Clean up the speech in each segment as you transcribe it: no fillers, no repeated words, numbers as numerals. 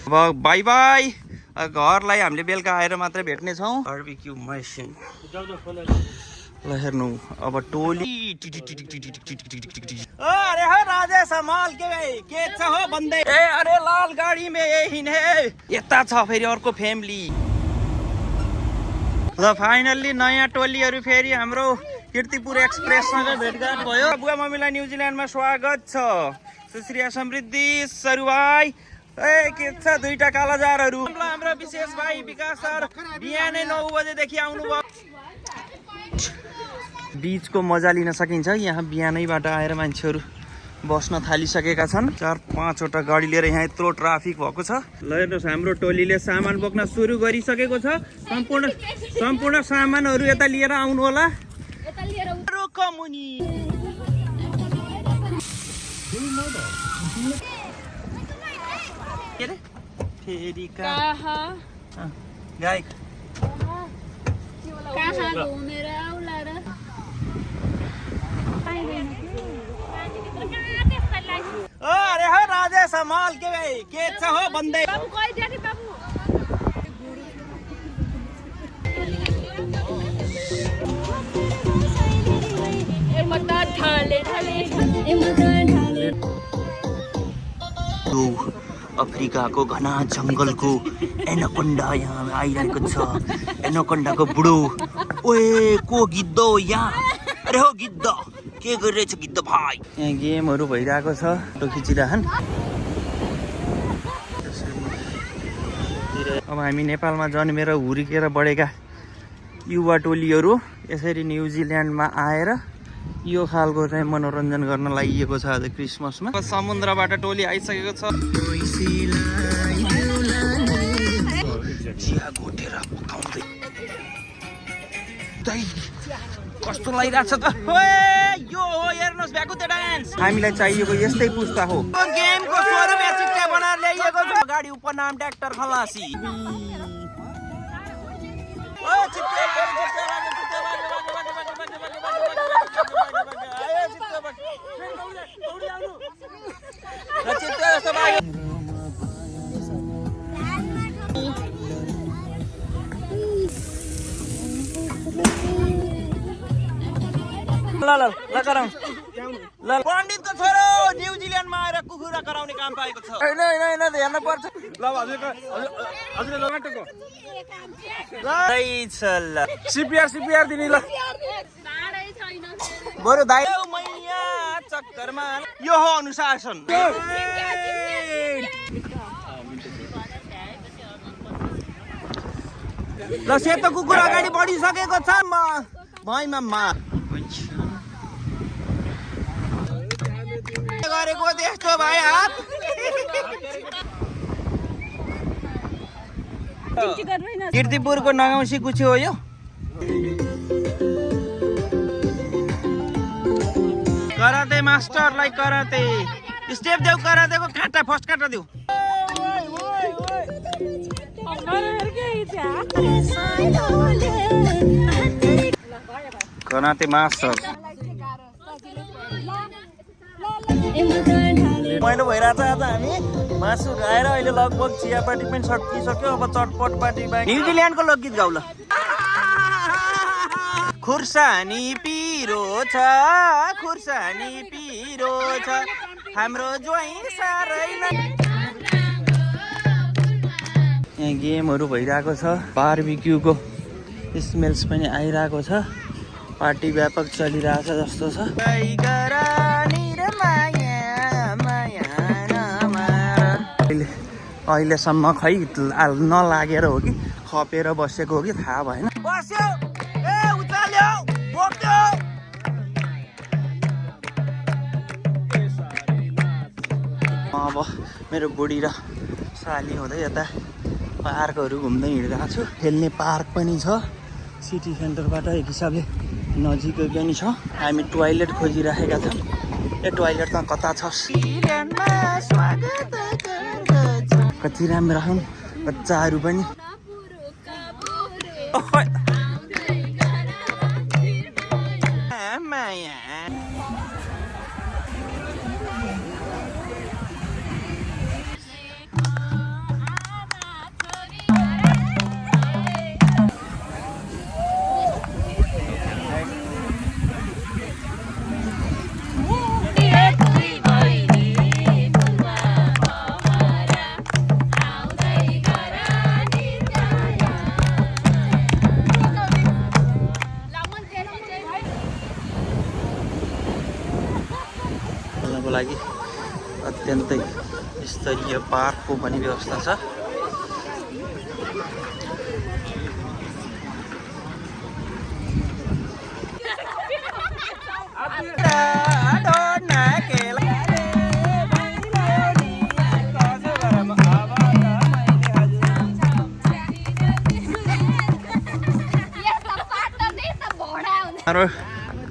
अब by by घरलाई हामीले बेलुका आएर मात्रै भेट्ने छौँ बारबिक्यू मसिन ल हेर्नु अब टोली अरे हो राजा समाल के छ हो बन्दै ए अरे लाल गाडी में यही ने यता छ फेरि अर्को फ्यामिली ल फाइनल्ली नयाँ टोलीहरू फेरि हाम्रो कीर्तिपुर एक्सप्रेससँग भेटघाट भयो बुवा मम्मीलाई न्युजिल्यान्डमा स्वागत छ सुश्री समृद्धि सरुवाई ए के छ दुईटा कालाजारहरू हाम्रो विशेष भाइ विकास सर बिहानै 9 बजेदेखि आउनुभयो बीचको मजा लिन सकिन्छ यहाँ बिहानैबाट आएर मान्छेहरू बस्न थालिसकेका छन् 4-5 वटा गाडी लिएर यहाँ यत्रो ट्राफिक भएको छ ल हेर्नुहोस् हाम्रो टोलीले सामान बोक्न सुरु गरिसकेको छ सम्पूर्ण सामानहरू यता लिएर आउनु होला अरे हो राजा समाल के छ हो बन्दै अफ्रिकाको घना जङ्गलको एनाकोन्डा यहाँ आइरहेको छ एनाकोन्डाको बुढो ओए को गिद्ध यहाँ अरे हो गिद्ध के गरिरहेछ गिद्ध भाइ यहाँ गेमहरू भइरहेको छ फोटो खिचिरहन् अब हामी नेपालमा जन्मेर हुर्केर बढेका युवा टोलीहरू यसरी न्युजिल्यान्डमा आएर यो खालको चाहिँ मनोरञ्जन गर्न लागिएको छ आज क्रिसमसमा समुद्रबाट टोली आइसकेको छ चिया घोटेर पकाउँदै कस्तो लागिरहेको छ त यो हो हेर्नुहोस् भ्याकुते डान्स हामीलाई चाहिएको यस्तै पुस्ता हो गेमको स्वरूप चिट्टा बनाएर ल्याइएको छ गाडी उप नाम ट्र्याक्टर खलासी पण्डितको छोरो न्युजिल्यान्डमा आएर कुखुरा कराउने काम पाएको छ हेर्न पर्छ ल सिपिआर दिने ल बरु दाइ मैया चक्करमा यो हो अनुशासन ल सेतो कुकुर अगाडि बढिसकेको छ भैमा गरेको त्यस्तो भाइ हात कीर्तिपुरको नगाउँसी कुची हो यो कराते मास्टरलाई कराते स्टेप देऊ करातेको काटा फर्स्ट काटा देऊ कराते मास्टर मैलो भइरहेछ आज हामी मासु खाएर अहिले लगभग चियापाटी पनि सकिसक्यो अब चटपट पार्टी न्युजिल्यान्डको लोकगीत गाउँ ल खुर्सानी पिरो छ खुर्सानी पिरो छ हाम्रो ज्वाइँ साह्रै यहाँ गेमहरू भइरहेको छ बारबिक्यूको स्मेल्स पनि आइरहेको छ पार्टी व्यापक चलिरहेछ जस्तो छ अहिलेसम्म खै नलागेर हो कि खपेर बसेको हो कि थाहा भएन अब मेरो बुढी र साली हुँदै यता पार्कहरू घुम्दै हिँडिरहेको छु खेल्ने पार्क पनि छ सिटी सेन्टरबाट एक हिसाबले नजिकै पनि छ हामी टोयलेट खोजिराखेका छौँ ए टोयलेट त कता छ कति राम्रो हुन् बच्चाहरू पनि लागि अत्यन्तै स्तरीय पार्कको पनि व्यवस्था छ।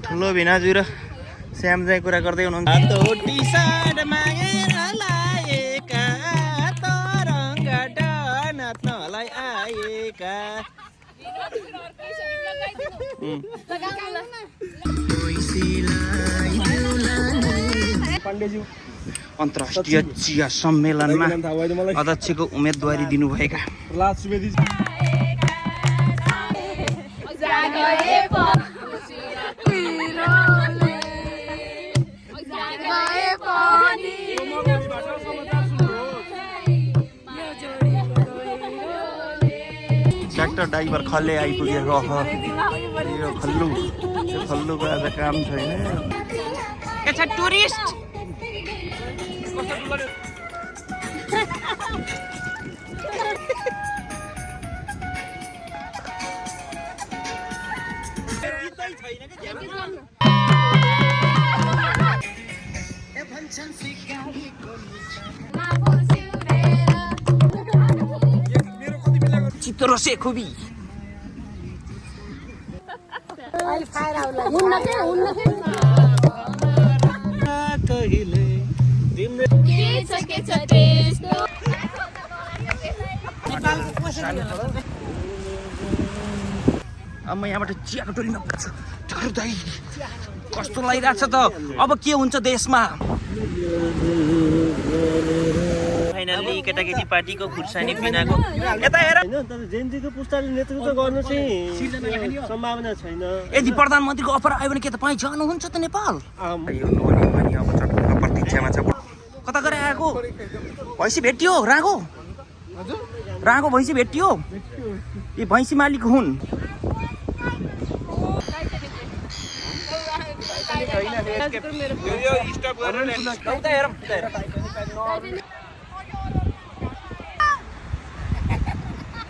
ठुलो भिनाजु र श्याम चाहिँ कुरा गर्दै हुनुहुन्छ। अन्तर्राष्ट्रिय चिया सम्मेलनमा अध्यक्षको उम्मेदवारी दिनुभएका ट्र्याक्टर ड्राइभर खल्ले आइपुगेको यो खल्लुको आज काम छैन। के छ टुरिस्ट चित्रोसे खुबी अब म यहाँबाट चियाको टोलीमा पुग्छु। कस्तो लागिरहेको छ त, अब के हुन्छ देशमा। फाइनल्ली केटाकेटी पार्टीको खुर्सानी बिनाको यता हेर जेनजीको पुस्ताले नेतृत्व गर्नु चाहिँ सम्भावना छैन। यदि प्रधानमन्त्रीको अफर आयो भने के तपाईँ जानुहुन्छ त नेपाल? यो लोनी पनि अब चट्टो प्रतीक्षामा छ। कता गएर आएको भैँसी भेटियो? राको भैँसी भेटियो? यी भैँसी मालिक हुन्।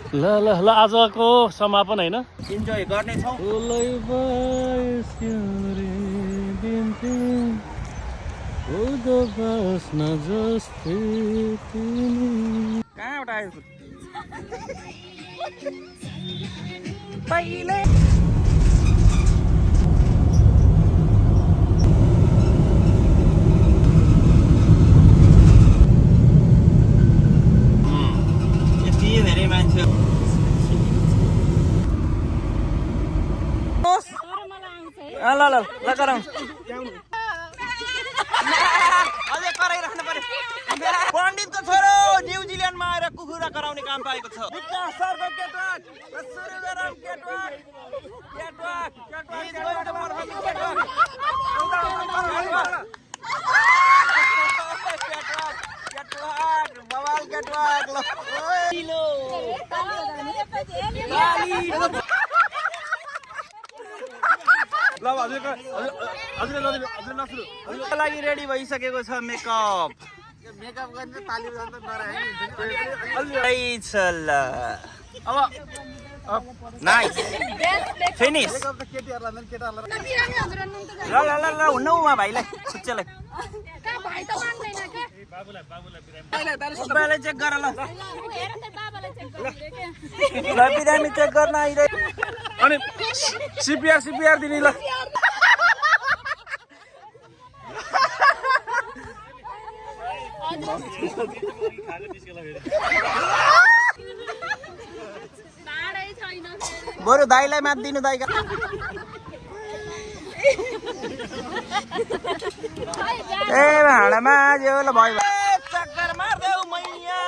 ल ल ल आजको समापन होइन, इन्जोय गर्नेछौँ। कहाँबाट आयो पहिले यति धेरै मान्छे ल ल ल गरौँ। अझै कराइराख्नु पर्यो। पण्डितको छोरो न्युजिल्यान्डमा आएर कुखुरा कराउने काम पाएको छ। लागि रेडी भइसकेको छ मेकअप गर्ने ताली अब नाइस फिनिस। ल ल ल ल हुन्न उमा भाइलाई सुच्चेलाई बाबालाई चेक गर। ल बिरामी चेक गर्न आइरहे अनि सिपिआर दिने। ल बरु दाइलाई मात दिनु। दाइका ए भाँडामा जो ल भयो। चक्कर मार्देऊ मैया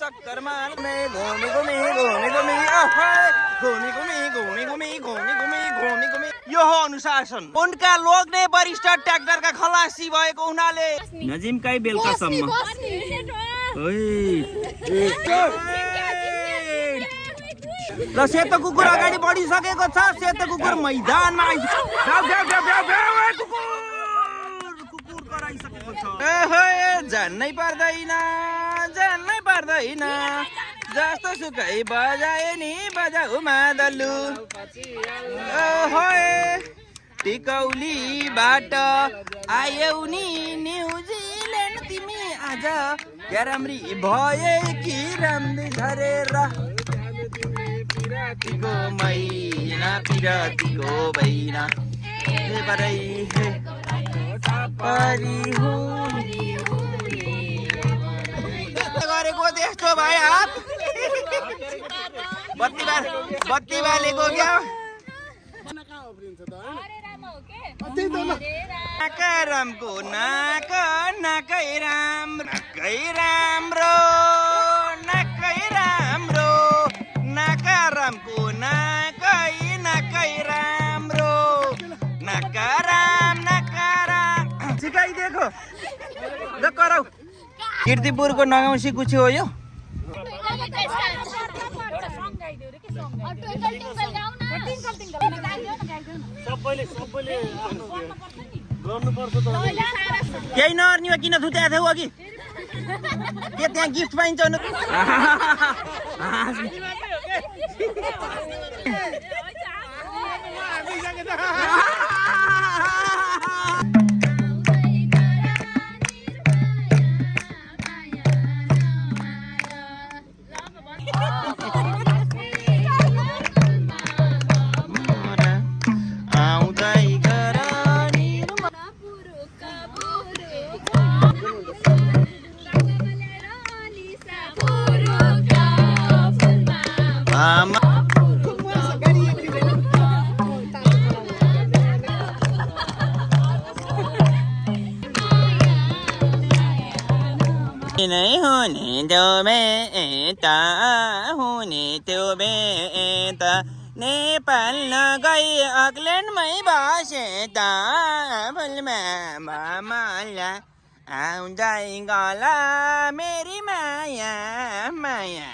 चक्कर मार्ने घुमी घुमी घुमी घुमी घुमी घुमी घुमी घुमी घुमी घुमी घुमी घुमी। यो हो अनुशासन। उनका लोग्ने वरिष्ठ ट्र्याक्टरका खलासी भएको हुनाले नजिमकै बेलुकासम्म ल सेतो कुकुर अगाडि बढिसकेको छ। सेतो कुकुर मैदानमा कुकुर कराइसकेको जान्नै पर्दैन जस्तो सुकै बजाए नि बजाऊ मादलु टिकौलीबाट आयौ नि न्युजिल्यान्ड तिमी आज क्या राम्री भए कि राम्री झरेर पिरातीको मैना पिरातीको बैना गरेको त्यस्तो भयो हात बत्ती बालेको क्या नाकारामको नाकै राम्रो नाकारामको नाकै राम्रो नकाराम सिकाइदिएको ल कराउ कीर्तिपुरको नगाउँसी कुछि हो यो केही नअर्नीमा किन थुत्याएको थियौ अघि के त्यहाँ गिफ्ट पाइन्छ नहीं होने दो बेटा हुने त्यो बेटा नेपाल नगई अग्ल्यान्डमै बसे त भुलमा मामाला आउँदै गला मेरी माया माया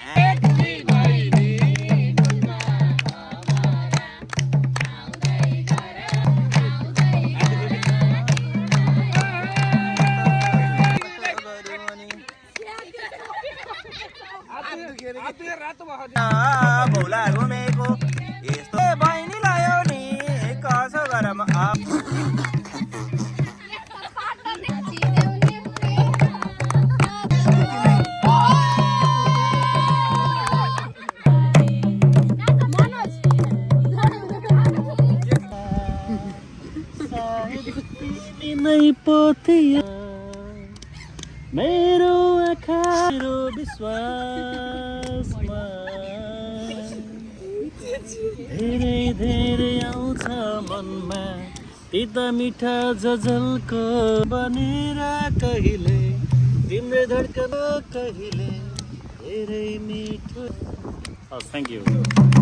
भोला घुमेको यस्तो बहिनी लायो नि कसो गरम मेरो आँखा मेरो विश्वासमा धेरै धेरै आउँछ मनमा तिता मिठा झझल्को बनेर कहिले तिम्रो धड्कन कहिले धेरै मिठो थ्याङ्क यू